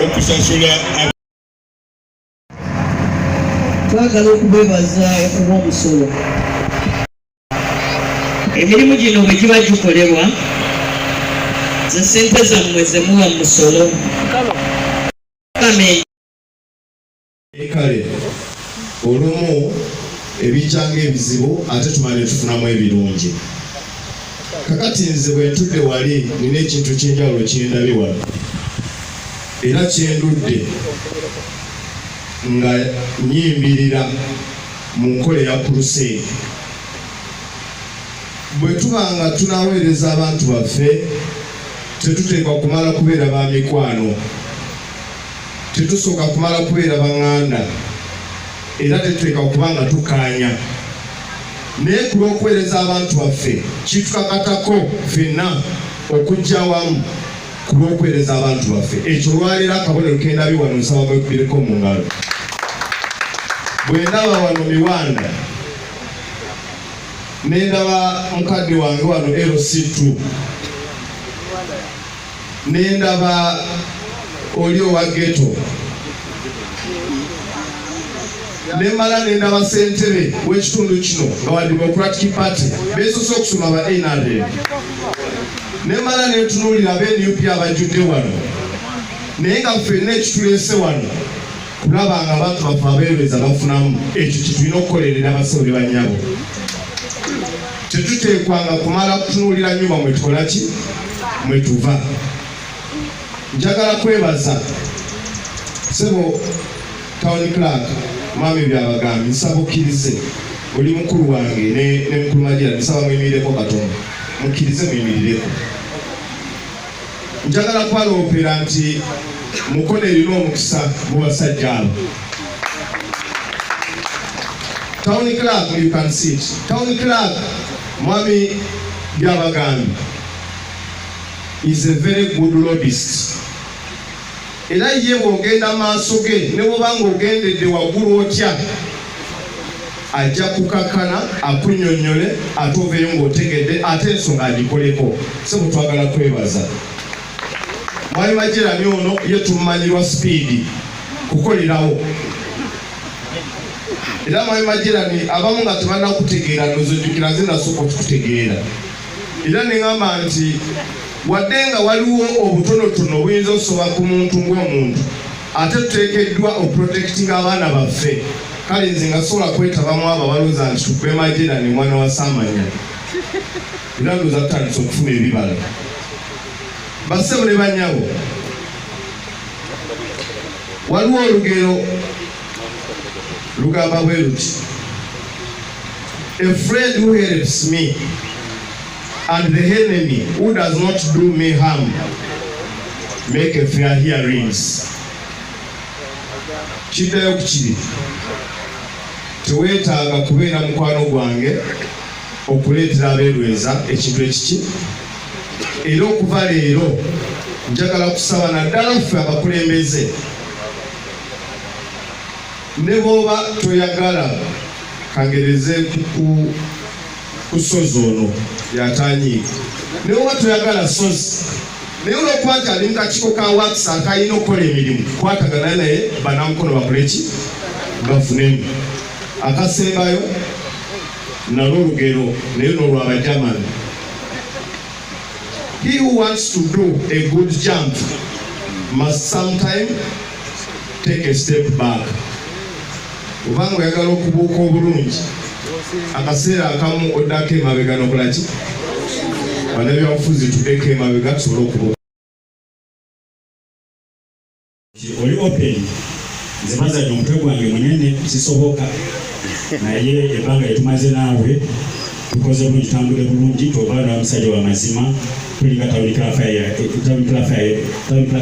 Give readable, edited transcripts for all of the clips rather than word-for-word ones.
Okusasula. Twagala okubebaza okuwa omusolo. Emirimu gino bwe giba gikolebwa, ze ssente zammwe ze muwa mu musolo. Gavumenti Kale olumu ebijja ng'ebizibu, ate tumala ne tufunamu ebirungi. Kakati nze bwe ntudde wali, nina ekintu ky'enjawulo kyendabye wano era kyendudde nga nyimbirira mu nkola eya crusade. Bwe tuba nga tunaweereza abantu baffe, tetuteekwa kumala kubeera ba mikwano, tetusooka kumala kubeera baŋŋanda, era tetuteekwa kuba nga tukkaanya. Naye ku lw'okuweereza abantu baffe, kitukakatako ffenna okujja awamu ku lw'okuweereza abantu baffe. Ekyo olwaleero akabonero kendabye wano, nsaba mwekubireko mu ngalo. Bwe ndaba wano Miwanda, nendaba mukadde wange wano LC2, nendaba oli owa ghetto, nemala nendaba ssentebe w'ekitundu kino nga wa Democratic Party, besoose okusoma ba NRM, nemala nentunuulira aba NUP abajjudde wano. Naye nga ffenna ekituleese wano kulaba nga abantu baffe abeerweza bafunamu. Ekyo kyetulina okukolerera. Abasawo ne bannyabo, tetuteekwanga kumala kutunuulira nyumba mwe tukola ki, mwe tuva. Njagala kwebaza sebo town clerk, mwami Byabagambi. Nsaba okkirize, oli mukulu wange ne mukulu Majira. Nsaba muyimirireko katono, mukkirize muyimirireko. Njagala kubaloopera nti Mukono erina omukisa mu basajja abo. Town clerk, you can sit. Town clerk mwami Byabagambi is a very good lobbyist, era ye bw'ogenda maaso ge, ne bw'oba ng'ogendedde waggulu otya, ajja kukakkana akunnyonnyole, ate oveeyo ng'otegedde, ate ensonga agikoleko. Sebo, twagala kwebaza mwami Majirani. Ono ye tumumanyirwa speed, kukolerawo. Era mwami Majirani, abamu nga tebannakutegeera, nozojjukira nze nasooka okukutegeera, era neŋŋamba nti wadde nga waliwo obutonotono obuyinza okusoba ku muntu ng'omuntu, ate tuteekeddwa okuprotectinga abaana baffe. Kale nze nga sobola kwetabamu abo abalowooza nti tukube Majirani mwana wa Saamanya, era ndowooza tutandise okufuna ebibala. Bassebo ne bannyabo, waliwo olugero lugamba bwe luti: "A friend who helps me and the enemy who does not do me harm make a fair hearings." Kiddayo ku kiri: teweetaaga kubeera mukwano gwange okuleetera abeerweza ekintu ekiki. Era okuva leero njagala kusaba naddala ffe abakulembeze, ne bw'oba toyagala kangereze ku sozi ono yatanyiika, ne bw'oba toyagala sozi, naye olwokuba nti ali mu kakiiko ka works akalina okukola emirimu, kwatagana naye, banamukono bakole ki, bafunemu. Akasembayo nalwo olugero, naye n'olwabajamani: "He who wants to do a good jump must sometime take a step back." Obanga oyagala okubuuka obulungi, akaseera akamu oddako emabega nokola ki. Bannabyabufuzi, tuddeko emabega tusobole okubuuka. Oli open. Nze mazadde omutwe gwange munene, sisoboka, naye ebbanga lyetumaze naawe tukoze bulungi, tutambudde bulungi. Toba musajja wa mazima. Tulinga town clerk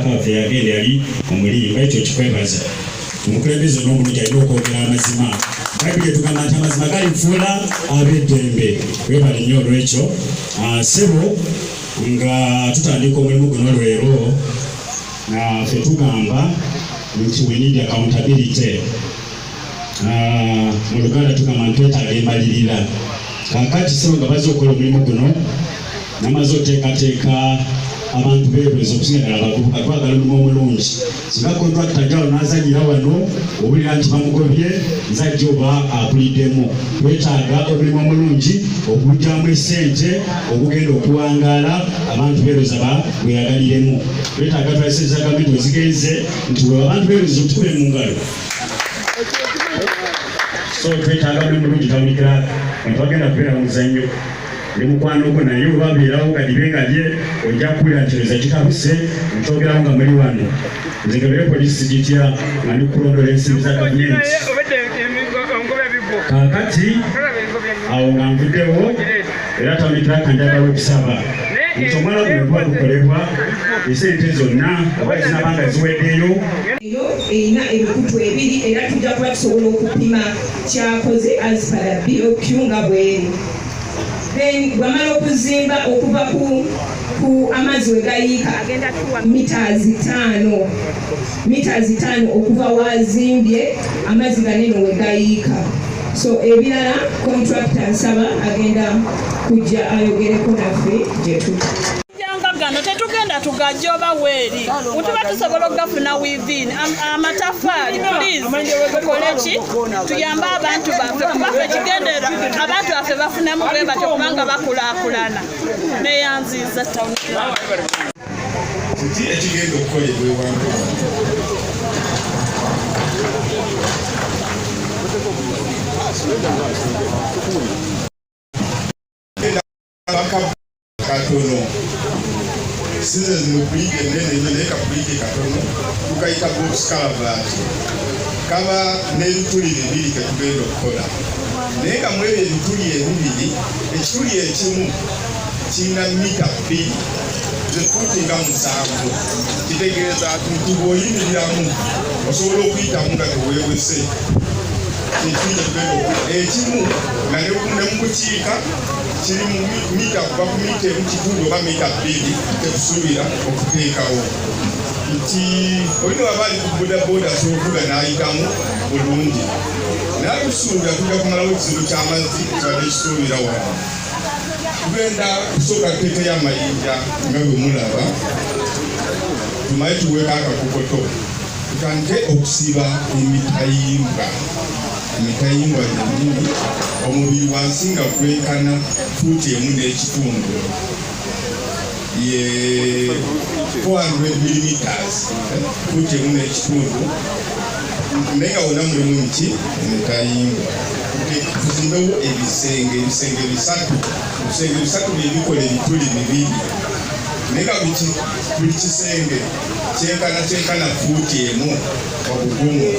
waffe yagenda yali omulimba. Ekyo kikwebaza. Omukulembeze n'omulungi alina okwogera amazima. Bayibuli etugamba nti amazima galifuula ab'eddembe. Webale nnyo olwekyo. Ah, sebo, nga tutandika omulimu guno leero, ffe tugamba nti we need accountability. Mu Luganda tugamba nti twetaaga embalirira. Kakati sebo, nga bazze okukola omulimu guno, namaze oteekateeka Abantu beebuuza, okusinga ddala abavubuka, twagala omulimu omulungi. Singa contractor ajja wano n'azanyira wano, owulira nti bamugobye, nzajja oba akuliddemu. Twetaaga omulimu omulungi okugyamu esente okugenda okuwangaala, abantu beeruza ba bweyagaliremu. Twetaaga twalesente za gavumenti wezigenze nti we abantu beeruza otukube mu ngalo. So twetaaga mulimu mulungi. Town clerk, abantu bagenda kubeera mu muzannyo ne mukwano gwo, naye oba beerawo gadibe nga lye ojja kuwulira nti eza kitabuse nkyogerawo nga muli wano. Nze gabire polisi gitya nga ndi kulondola ensimbi za gavumenti. Kaakati awo nga nvuddewo, era town clerk, njagala okusaba nti omwala guno guba gukolebwa, esente zonna oba zinaba nga ziweddeyo. Eyo erina ebikutu ebiri, era tujja kuba tusobola okupima kyakoze as per the BOQ nga bweri. Then bwamala okuzimba okuva ku amazzi we gayiika, agenda tuwa mita 5, mita 5 okuva wazimbye amazzi ganene we gayiika. So ebirala contractor nsaba agenda kujja ayogereko naffe gye tuli. Janga gano tetugenda tugajja oba weeri tuba tusobola okugafuna within amatafaali. Please, tukole ki tuyambe abantu baffe, kuba ffe kigendera abantu baffe bafunamu bwe batyo, kubanga bakulaakulana. Neyanziza, town. Kiki ekigenda okukolebwa ewantu wano? Katono sinze zino bridge enene nnyo, naye ka bridge katono tukayita box culvert, kaba n'ebituli bibiri ketugenda okukola, naye nga mu ebyo ebituli ebibiri, ekituli ekimu kirina mita 2, ze fuuti nga 7. Kitegeeza nti bw'oyimiriramu osobola okuyitamu nga teweewese. Ekituli kyetugenda okukola ekimu nga ne mu bukiika kiri mu mita kuva ku mita 1.5 oba mita 2, tetusuubira okuteekawo nti olina waba ali ku bodaboda asobola okuvuga n'ayitamu bulungi. Naye tusuubira tujja kumalawo ekizibu ky'amazzi kibadde kisuubira wano. Tugenda kusooka tuteekeyo amayinja nga bwe mulaba, tumale tuweeko akakokoto, tutandike okusiba emitayimbwa. Emitayimbwa gyennyini omubiri wansi nga gwenkana fuuti 1.5, ye 400 millimeters, fuuti 1.5, naye nga wonna mulimu miki emitayimbwa. Tuzimbewo ebisenge, ebisenge bisatu. Ebisenge bisatu byebikola ebituli bibiri, naye nga buli kisenge kyenkana fuuti 1 obugumu.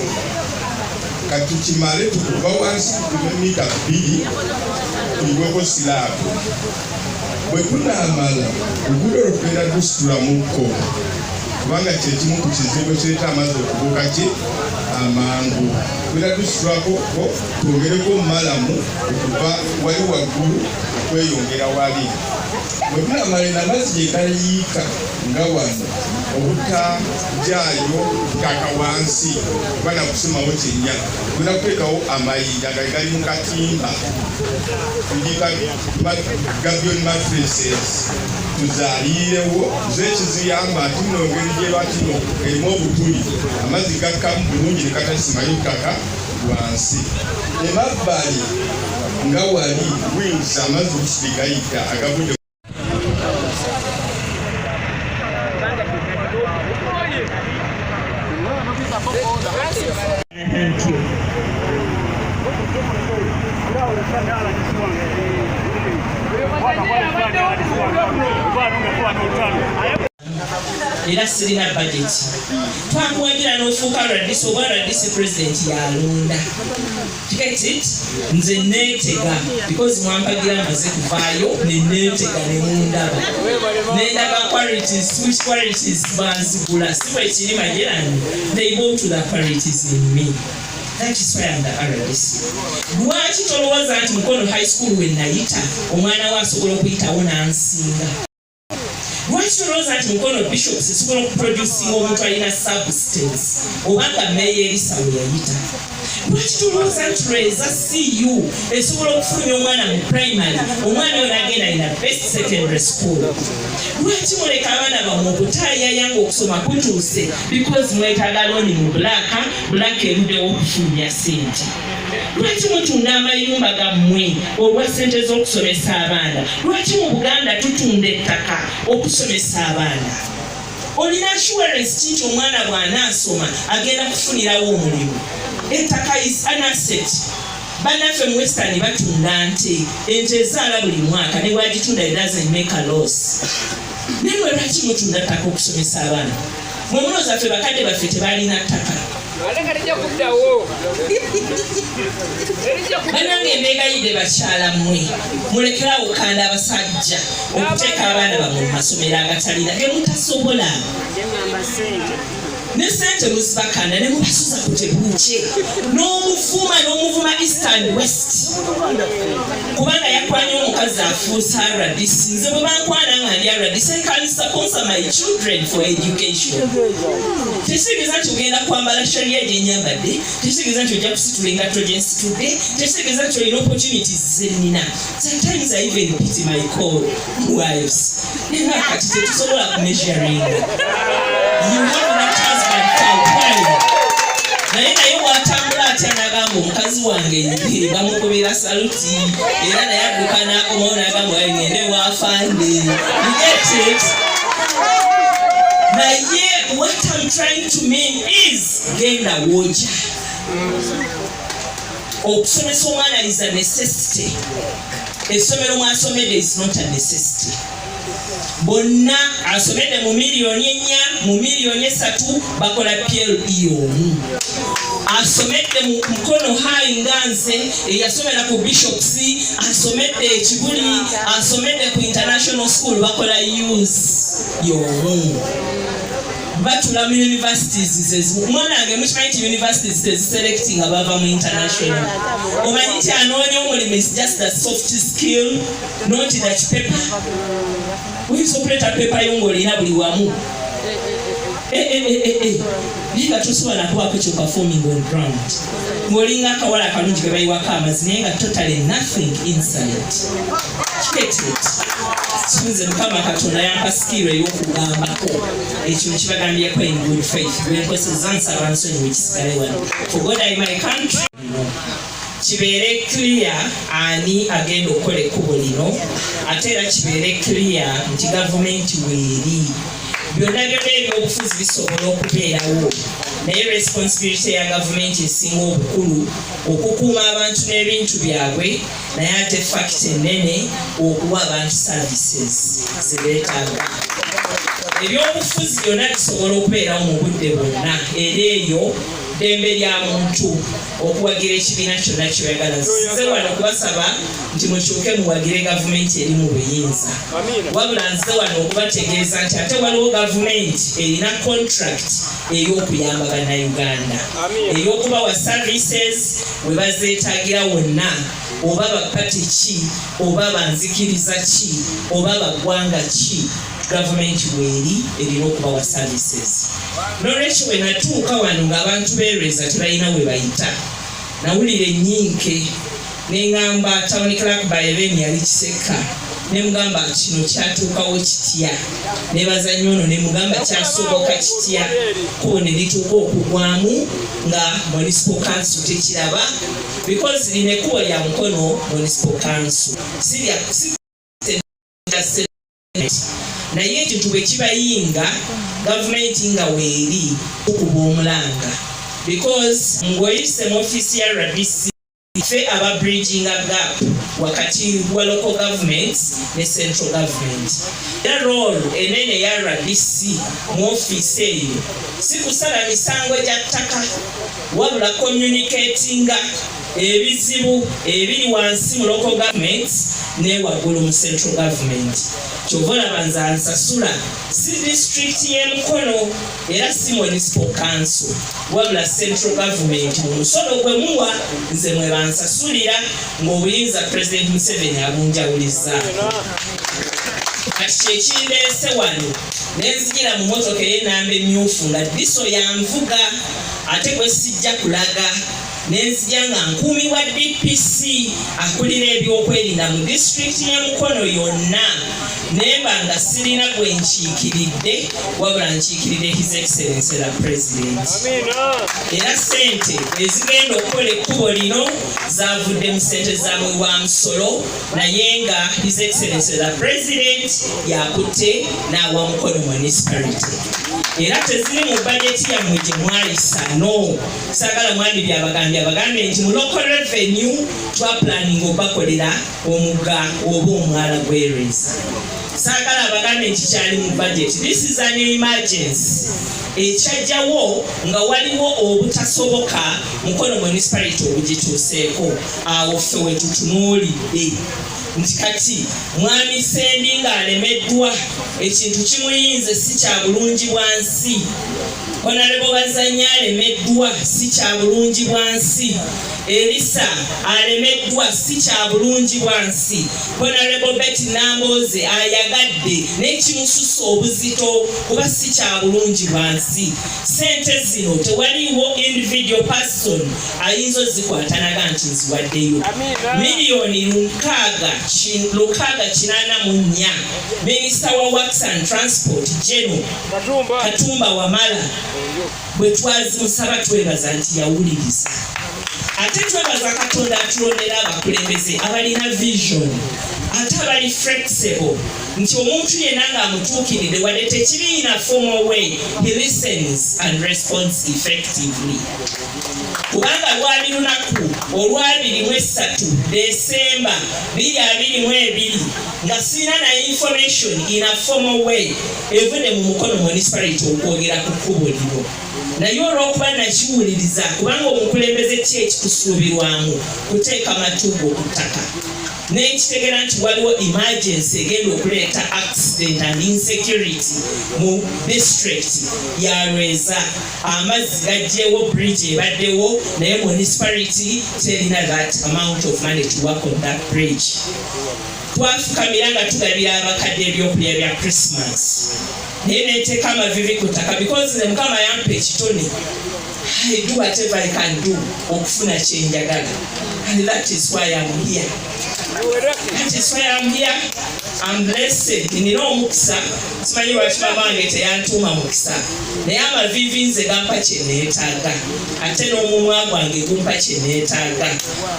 Kati tukimale tukuva wansi tukuve mita 2, tuyiweko slab. Bwe tunaamala, oluguudo olwo tugenda lusitulamukko, kubanga kyekimu ku kizibu ekireeta amazzi okubuuka ki amangu. Tugenda tusitulako ko twongereko murram okuva wali waggulu okweyongera wali. Bwe tunamala, eno amazzi gye gayiika nga wano obutajaayo ttaka wansi kuba nakusimawo kinnya, tugenda kuteekawo amayinja nga gali mu katimba, tugiyita gabion mattresses, tuzaaliirewo zo. Ekiziyamba nti nno engeri gyeba kino erimu obutuli, amazzi gakkamu bulungi ne katasimayo ttaka wansi. Emabbali nga wali wings, amazzi olusi gayita agavudde. Thank you. Era sirina budget. Twakuwagira n'ofuuka RDC oba RDC, president yalonda. Get it? Nze neetega because mwampagira, maze kuvaayo neneetega nemundaba nendaba qualities, which qualities banzigula, si bwe kiri majerani? They go to the qualities in me. That is why I'm the RDC. Lwaki tolowooza nti Mukono High School we nayita, omwana we asobola okuyitawo n'ansinga? Lwaki? Lwaki tolowooza nti Mukono Bishops esobola okuproducinga omuntu alina substance obanga meeya Erisa we yayita? Lwaki tolowooza nti Lweza CU esobola okufulumya omwana mu primary, omwana oyo nagenda ina best secondary school? Lwaki muleka abaana bammwe okutaayaya ng'okusoma kutuuse because mwetaaga looni mu black, black eruddewo okufulumya ssente? Lwaki mutunda amayumba gammwe olwa ssente z'okusomesa abaana? Lwaki mu Buganda tutunda ettaka okusomesa abaana? Olina assurance ki nti omwana bw'anaasoma agenda kufunirawo omulimu? Ettaka is an asset. Bannaffe mu Western batunda nte, ente ezaala buli mwaka, ne bwagitunda it doesn't make a loss. Naye mwe lwaki mutunda ttaka okusomesa abaana? Mwe mulowooza ffe bakadde baffe tebalina ttaka? Banange mbegayidde bakyala mmwe, mulekerawo okukanda abasajja okuteeka abaana bammwe mu masomero agatalina gemutasobola. Ne sente muzibakanda ne mubasuza ku tebuukye n'omuvuma n'omuvuma east and west kubanga yakwanye omukazi afuuse RDC. Nze bwe bankwana nga ndi RDC, I can sponsor my children for education. Tekitegeeza nti ogenda kwambala sharia gye nyambadde, tekitegeeza nti ojja kusitula engatto gye nsitudde, tekitegeeza nti olina opportunities ze nnina. Sometimes I even pity my co-wives. Naye kati tetusobola kumeasuringa. You have that husband for a while. Naye naye watambula atya n'agamba omukazi wange bamukubira saluti, era naye adduka n'akomawo n'agamba wayi ngende wafande. You get it? Naye what I'm trying to mean is genda woja okusomesa omwana is a necessity. Essomero mwasomedde is not a necessity. Bonna asomedde mu 4 million, mu 3 million, bakola PLE omu. Asomedde mu Mukono High nga nze eyasomera ku Bishops, asomedde ekibuli, asomedde ku international school, bakola use y'omu. Batula mu universities zezimu. Omwana wange, mukimanyi nti universities teziselecting nga bava mu international? Omanyi nti anoonya omulimu is just a soft skill, not that paper. Oyinza okuleeta paper yo ng'olina buli wamu, naye nga tosobola nakubaako kyo performing on ground, ng'olinga akawala akalungi ke bayiwako amazzi naye nga totally nothing inside. Get it? Nze Mukama Katonda yampa skill ey'okugambako. Ekyo nkibagambyeko in good faith. Bwenkoseza nsaba nsonyiwe, kisigale wano. For God I my country kibeere clear ani agenda okukola ekkubo lino, ate era kibeere clear nti gavumenti weeri. Byonna byonna ebyobufuzi bisobola okubeerawo, naye responsibility ya gavumenti esinga obukulu okukuuma abantu n'ebintu byabwe, naye ate fact enene okuwa abantu services zebeetaaga. Ebyobufuzi byonna bisobola okubeerawo mu budde bwonna, era eyo ddembe lya muntu okuwagira ekibiina kyonna kyoyagala. Nze wano okubasaba nti mukyuke muwagire gavumenti eri mu buyinza, wabula nze wano okubategeeza nti ate waliwo gavumenti erina contract ey'okuyamba Bannayuganda, ey'okubawa services we bazeetaagira wonna, oba bapati ki, oba banzikiriza ki, oba baggwanga ki, gavumenti weeri erina okubawa services. Nolwekyo bwe natuuka wano ng'abantu beerweza tebalina we bayita, nawulira ennyinke neŋŋamba town clerk by then yali Kiseka, nemugamba kino kyatuukawo kitya? Nebaza nnyo ono, nemugamba kyasoboka kitya kubo ne lituuka okugwamu nga municipal council tekiraba? Because lino ekkubo lya Mukono Municipal Council, si lya si naye ekintu bwe kibayinga gavumenti nga weeri okuba omulanga, because ng'oyise mu ofiisi ya RDC, ffe aba bridging a gap wakati wa local government ne central government. Era role enene ya RDC mu ofiisi eyo si kusala misango gya ttaka, wabula communicatinga ebizibu ebiri wansi mu local government ne waggulu mu central government. Kyova olaba nze ansasula si district y'eMukono era si municipal council, wabula central government. Mu musolo gwe muwa nze mwe bansasulira, ng'obuyinza President Museveni abunjawulizaako. Kati kyekindeese wano nenzijira mu motoka ey'enamba emyufu nga diso yanvuga ate gwe sijja kulaga, nenzija nga nkuumibwa DPC akulira ebyokwerinda mu disitulikiti y'e Mukono yonna, nemba nga sirina gwe nkiikiridde wabula nkiikiridde His Excellency the President. Era ssente ezigenda okukola ekkubo lino zavudde mu ssente za muwi wa musolo, naye nga His Excellency the President yakutte n'awa Mukono Municipality, era teziri mu bajeti yammwe gye mwayisa. No, saagala mwami byabagambye abagambye nti mu local revenue twaplaninga obakolera omugga oba omwala gw'e Lweza. Saagala abagambye nti kyali mu budget. This is an emergency ekyajjawo nga waliwo obutasoboka Mukono Municipality obugituuseeko. Awo ffe we tutunuulidde nti kati mwami Sendi ng'alemeddwa ekintu kimuyinze, si kya bulungi bwa nsi. Honorable Bazanya alemeddwa, si kya bulungi bwa nsi. Erisa alemeddwa, si kya bulungi bwa nsi. Honorable Betty Nambooze ayagadde naye kimususa obuzito kuba si kya bulungi bwa nsi. Sente zino tewaliwo individual person ayinza ozikwatanaga nti nziwaddeyo miliyoni 684. Minisita wa Works and Transport, General Katumba Wamala, bwe twazimusaba, twebaza nti yawuliriza. Ate twebaza Katonda atulondera abakulembeze abalina vision ate abali flexible, nti omuntu yenna ng'amutuukiridde, wadde tekiri in a formal way, he listens and responds effectively. Kubanga lwali lunaku olwa 23 Desemba 2022 nga sirina na information in a formal way evudde mu Mukono Municipality okwogera ku kkubo lino, naye olw'okuba nakiwuliriza, kubanga omukulembeze ki ekikusuubirwamu kuteeka matugo ku ttaka, nenkitegeera nti waliwo emergency egenda okuleeta accident and insecurity mu district ya Lweza. Amazzi gajjewo bridge ebaddewo, naye municipality terina that amount of money to work on that bridge. Twafukamira nga tugabira abakadde ebyokulya bya Christmas, naye neteeka amavivi ku ttaka because ne Mukama yampa ekitone. I do whatever I can do okufuna kyenjagala, and that is why I'm here. That is why I'm here. I'm blessed. Nina omukisa. Simanyi lwaki mama wange teyantuuma mukisa, naye amavivi nze gampa kyeneetaaga, ate n'omumwa gwange gumpa kyeneetaaga.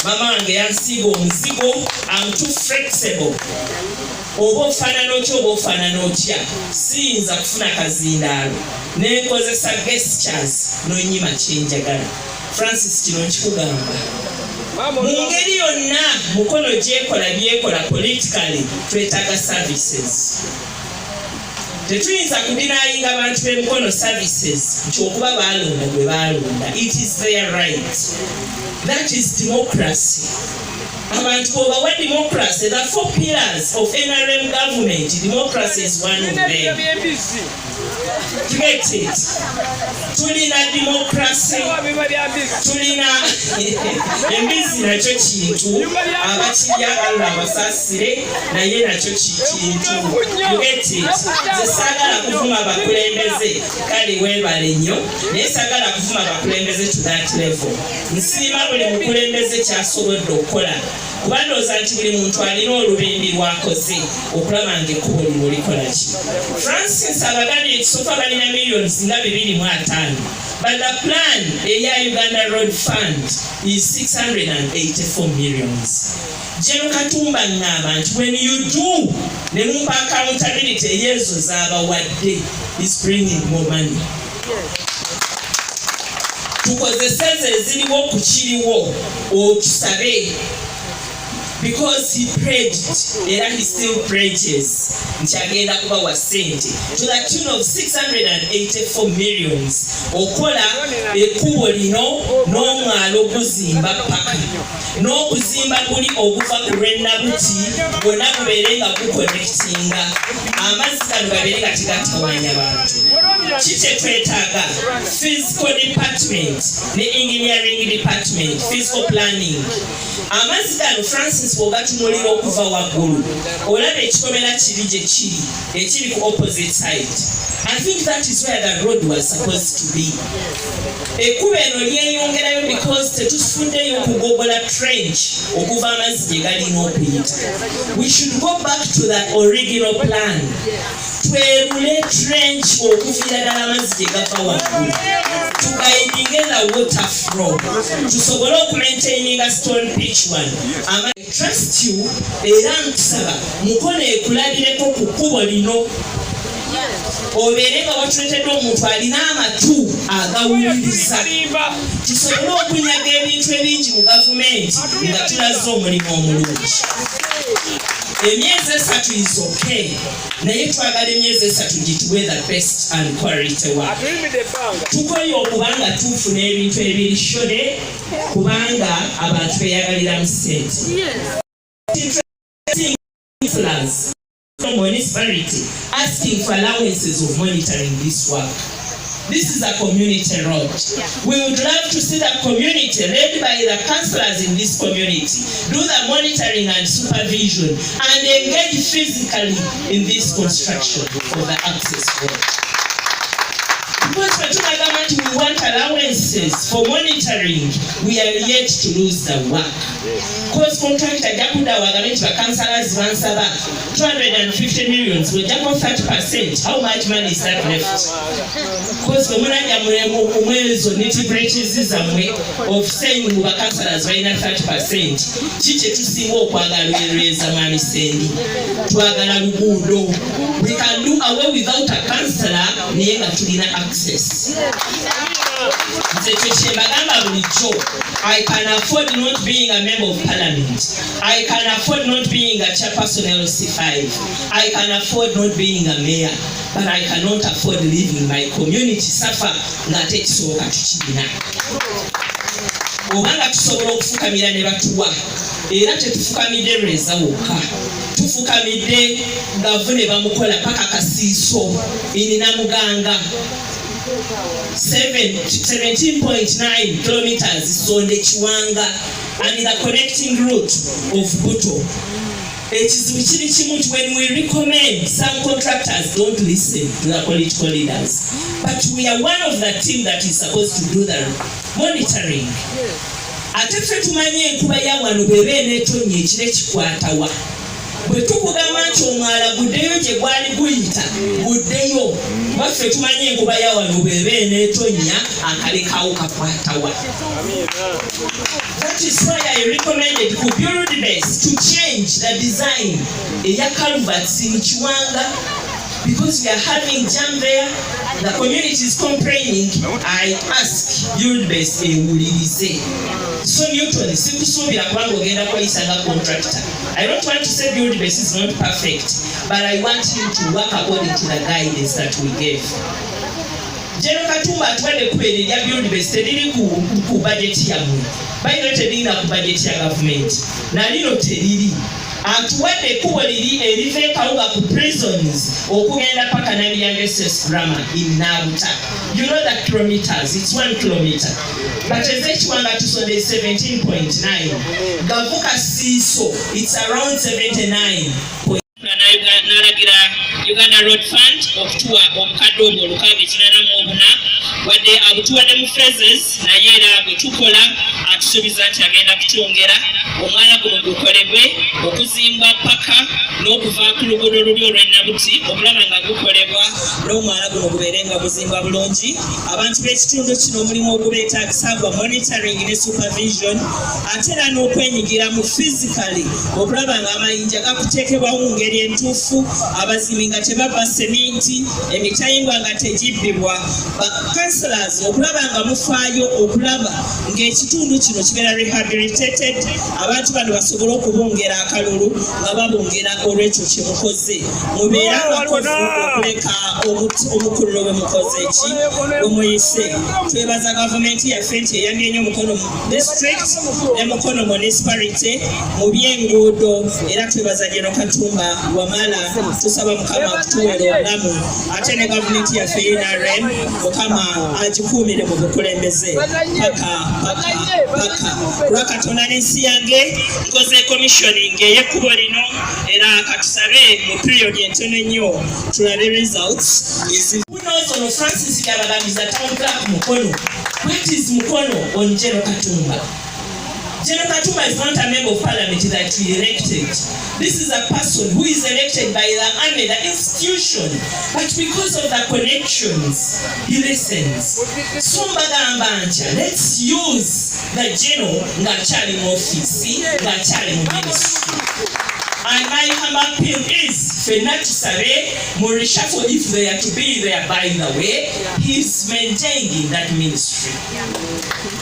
Mama wange yansiiga omuzigo. I'm too flexible. Oba ofaanana otya, oba ofaanana otya, siyinza kufuna kazindaalo nenkozesa gestures nonyima kyenjagala. Francis, kino nkikugamba mu ngeri yonna Mukono gyekola byekola politically, twetaaga services. Tetuyinza kudenyinga abantu b'emukono services nti okuba balonda gwe balonda. It is their right. That is democracy. Abantu bw'obawa democracy, the four pillars of NRM government, democracy is one of them. You get it? Tulina democracy, tulina embizi, nakyo kintu abakirya Allah abasaasire, naye nakyo kintu. You get it? Nze saagala kuvuma abakulembeze, kale weebale nnyo, naye saagala kuvuma abakulembeze to that level. Nsiima buli mukulembeze kyasobodde okukola, kuba ndowooza nti buli muntu alina olubimbi lwakoze okulaba nga ekkubo lino likola ki. Francis abagambye nti so far balina millions nga 250, but the plan eya Uganda Road Fund is 684 millions. General Katumba, ŋŋamba nti when you do ne mumpa accountability eyeezo z'abawadde, is bringing more money. Tukozeseze eziriwo ku kiriwo otusabe, because he pledged, era he still pledges nti agenda kubawa ssente to the tune of 684 millions okola ekkubo lino n'omwalo oguzimba paka n'okuzimba guli oguva ku lw'enabuti, gwonna gubeere nga guconnectinga, amazzi gano gabeere nga tegatawanya bantu. Ki kyetwetaaga? Physical department ne engineering department, physical planning. Amazzi gano, Francis, Bw'ogatunulira okuva waggulu, olaba ekikomera kiri gye kiri ekiri ku opposite side. I think that is where the road was supposed to be. Ekkubo eno lyeyongerayo because tetufuddeyo okugogola trench okuva amazzi gye galina okuyita. We should go back to the original plan, twerule trench okuviira ddala amazzi gye gava waggulu, tuguidinge the water flow, tusobole okumaintaininga stone pitch one. Trust you, era nkusaba Mukono ekulabireko ku kkubo lino, obeere nga watuleetedde omuntu alina amatu agawuliriza, tusobole okunyaga ebintu ebingi mu gavumenti nga tulaze omulimu omulungi. Emyezi 3 is okay, naye twagala emyezi 3 gituwe the best and quality work. Tukoye okubanga tufuna ebintu ebiri shoddy, kubanga abantu beyagaliramu ssente. Municipality asking for allowances of monitoring this work. This is a community road. We would love to see the community led by the councillors in this community do the monitoring and supervision and engage physically in this construction of the access road. Because bwe tubagamba nti we want allowances for monitoring, we are yet to lose the work. Cause contractor ajja kudda wagambe nti bakansalazi bansaba 250 millions, wejjako 30%, how much money is that left? Cause bwe munajja mwezo nitty-gritties zammwe of saying mu bakansalazi balina 30%, ki kye tusinga okwagala erweza? Mwami Sendi, twagala luguudo. We can do away without a councillor, naye nga tulina access. Nze kyo kyembagamba bulijjo, I can afford not being a member of parliament, I can afford not being a chairperson LC5, I can afford not being a mayor, but I cannot afford leaving my community suffer ng'ate ekisooka tukirina. Oba nga tusobola okufukamira ne batuwa, era tetufukamidde lweza wokka, tufukamidde gavu ne bamukola paka Kasiiso in Namuganga, 17.9 kilometers Sonde Kiwanga and the connecting route of Buto. Ekizibu kiri kimu nti when we recommend, some contractors don't listen to the political leaders, but we are one of the team that is supposed to do the monitoring. Ate ffe tumanye enkuba ya wano bw'eba eneetonnya ekiro ekikwatawa. Bwe tukugamba nti omwala guddeyo gye gwali guyita, guddeyo, kuba ffe tumanye enkuba ya wano bw'eba eneetonnya akalekawo kakwatawa. That is why I recommended ku Build Base to change the design eya culverts in Kiwanga, because we are having jam there, the community is complaining. I ask Build Base ewulirize. So Newton, sikusuubira kubanga ogenda kweyisa nga contractor. I don't want to say Build Base is not perfect, but I want him to work according to the guidance that we gave. General Katumba atuwadde ekkubo eryo erya Build Base, teriri ku budget yammwe, bayina teririna ku budget ya gavumenti, nalino teriri. Atuwadde ekkubo liri eriva e Kawuga ku prisons okugenda paka Namiyanga SS Grammar in Nabuta. You know the kilometers, it's 1 kilometer, but ez'ekiwanga tusonde 17.9, Gavu Kasiiso it's around 79. N'alagira Uganda Road Fund okutuwa obukadde obwo 684, wadde abutuwadde mu phases, naye era bwe tukola atusuubiza nti agenda kutwongera omwala guno gukolebwe okuzimbwa paka n'okuva ku luguudo luli olw'enabuti okulaba nga gukolebwa, n'omwala guno gubeere nga guzimbwa bulungi. Abantu b'ekitundu kino omulimu ogubeetaagisa gwa monitoring ne supervision, ate era n'okwenyigira mu physically okulaba nga amayinja gakuteekebwawo mu ngeri entuufu, abazimbi nga tebabba seminti, emitayimbwa nga tegibbibwa, councillors okulaba nga mufaayo okulaba ng'ekitundu kino kibeera rehabilitated, abantu bano basobole okubongera akalulu nga babongera olw'ekyo kye mukoze. Mubeere abakozi okuleka omukululo bwe mukoze ki bwe muyise. Twebaza gavumenti yaffe nti eyambye nnyo Mukono district ne Mukono municipality mu byenguudo, era twebaza General Katumba Wamala. Tusaba Mukama akutuweera obulamu. Ate ne gavumenti yaffe NRM, Mukama agikuumire mu bukulembeze paka paka paka. Kulwa Katonda n'ensi yange, nkoze commissioning ey'ekkubo lino, era katusabe mu period entono ennyo tulabe results. Who knows ono Francis Byabagambi, town clerk Mukono? What is Mukono on General Katumba? General Katumba is not a member of parliament that we elected. This is a person who is elected by the army, the institution. But because of the connections, he listens. So mbagamba ntya, let's use the general ng'akyali mu office, ng'akyali mu ministry. And my humble appeal is, ffenna tusabe mu reshuffle, if they are to be there, by the way, he's maintained in that ministry.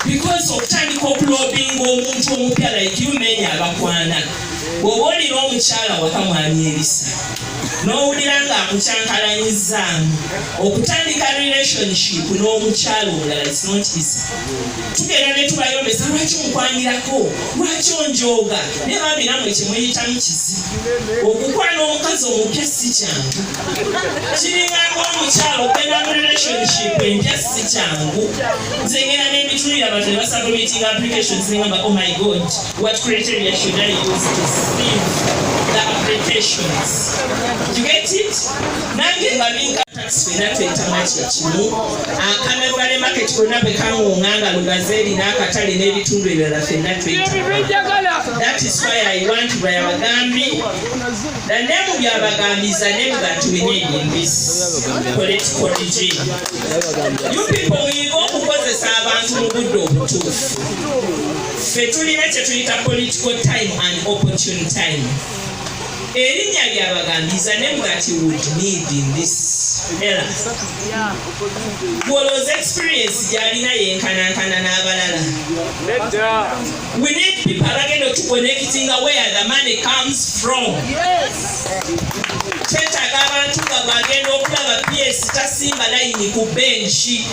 Because okutandika okulobinga omuntu omupya like you men abakwana, bw'oba olina omukyala waka, mwami Erisa, n'owulira ng'akukyankalanyizaamu, okutandika relationship n'omukyala omulala, it's not easy. Tugenda ne tubayombesa, "Lwaki mukwanirako? Lwaki onjooga?" Naye bambi nammwe kyemuyitamu kizibu. Okukwana omukazi omupya si kyangu, kiringanga omukyala okugenda mu relationship empya si kyangu. Nze ngenda n'emitulira abantu ne basubmitting applications, nengamba, "Oh my God, what criteria should I use to sieve the applications?" You get it? Nange nga binka tax, fena twetama kyekimu. Akanavale market konna bwe kaŋŋoŋa nga Lugazeeri n'akatale n'ebitundu ebirala, fenna twetama. That is why I want Byabagambi. The name Byabagambi is a name that we need in this political regime. You people muyiga okukozesa abantu mu budde obutuufu. Ffe tulina kye tuyita political time and opportune time. Erinnya Byabagambi is a name that you would need in this era. Bw'olowooza experience gy'alina yenkanankana n'abalala. We need people abagenda otuconnectinga where the money comes from. Twetaaga abantu nga bwagenda okulaba PS tasimba layini ku benchi.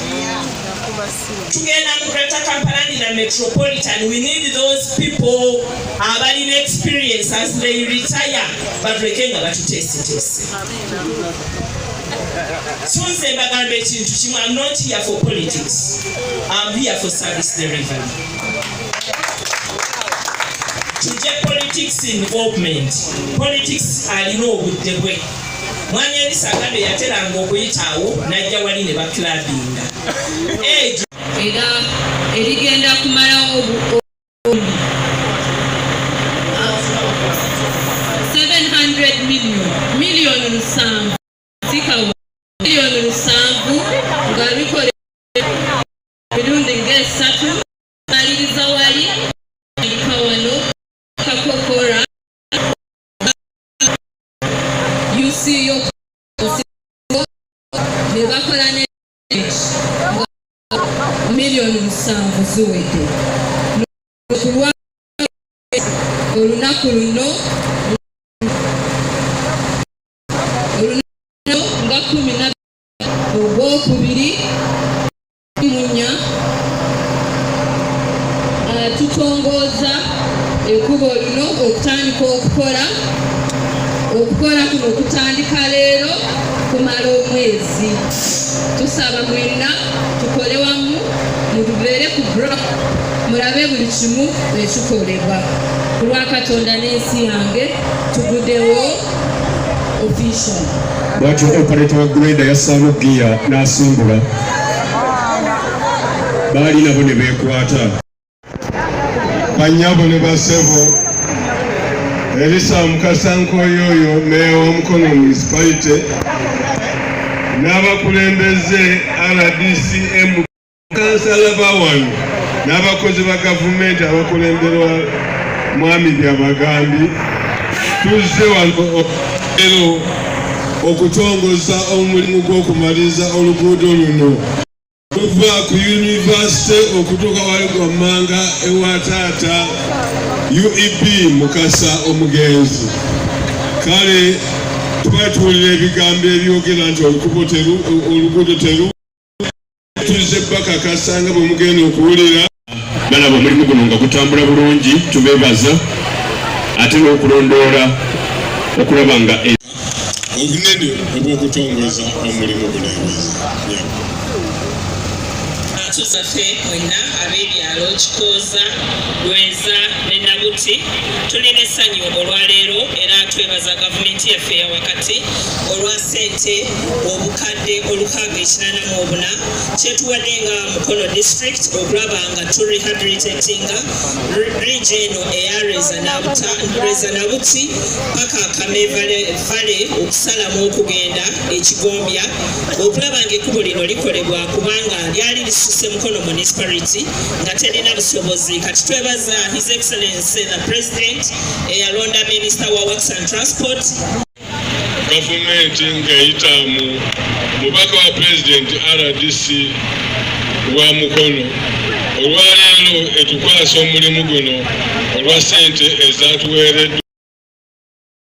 Tugenda mu Greater Kampala and the metropolitan, we need those people abalina experience. As they retire, batuleke nga batuteeseteese. So nze mbagamba ekintu kimu, I'm not here for politics, I'm here for service delivery. Tujje politics involvement. Politics alina obudde bwe. Mwami Erisa agambye yateranga okuyitaawo n'ajja wali ne baklabinga. Era erigenda kumalawo 700 million, miliyoni 700, sikawa miliyoni 700, nga bikola emirundi ng'esatu. Maliriza wali andika wano kakokora UCO ne bakola ne nga miliyoni 7 ziwedde. Kulwa olunaku luno, olunaku nga 10 ogwokubiri munya, tutongooza ekkubo lino okutandika okukola. Okukola kuno kutandika leero, kumala omwezi. Tusaba mwenna tukole wamu, mutubeere ku ground, mulabe buli kimu ekikolebwa. Ku lwa Katonda n'ensi yange, tuguddewo official. Bwatyo operator wa grader yassaamu giya n'asimbula, baali nabo ne beekwata. Bannyabo ne basebo, Erisa Mukasa Nkoyoyo, meeya wa Mukono Municipality, n'abakulembeze RDCM, kansala ba wano n'abakozi ba gavumenti abakulemberwa Mwami Byabagambi, tuzze wano ero okutongoza omulimu gw'okumaliriza oluguudo luno luva ku yunivasite okutuuka wali gwammanga ewa taata UEB Mukasa omugenzi. Kale tuba tuwulira ebigambo ebyogera nti olukubo teru, oluguudo teru. Tuzze bakakasa nga bwe mugenda okuwulira. Balaba omulimu guno nga gutambula bulungi, tubeebaza, ate n'okulondoola okulaba nga Obunene obw'okutongoza omulimu guno eweza. Bantu zaffe mwenna ab'ebyalo Kikooza, Lweza ne Nabuti, tulina essanyu olwaleero era twebaza gavumenti yaffe eya wakati olwa ssente 684,000 kyetuwadde nga Mukono District okulaba nga turehabilitatinga bridge eno eya Lweza Nabuti paka Kame Valley okusalamu okugenda Ekigombya, okulaba nga ekkubo lino likolebwa kubanga lyali lisuse Mukono Municipality nga terina busobozi. Kati twebaza His Excellency the President eyalonda Minister wa Works and Transport. Gavumenti ng'eyita mu mubaka wa Pulezidenti RDC wa Mukono, olwaleero etukwasa omulimu guno olwa ssente ezatuweereddwa.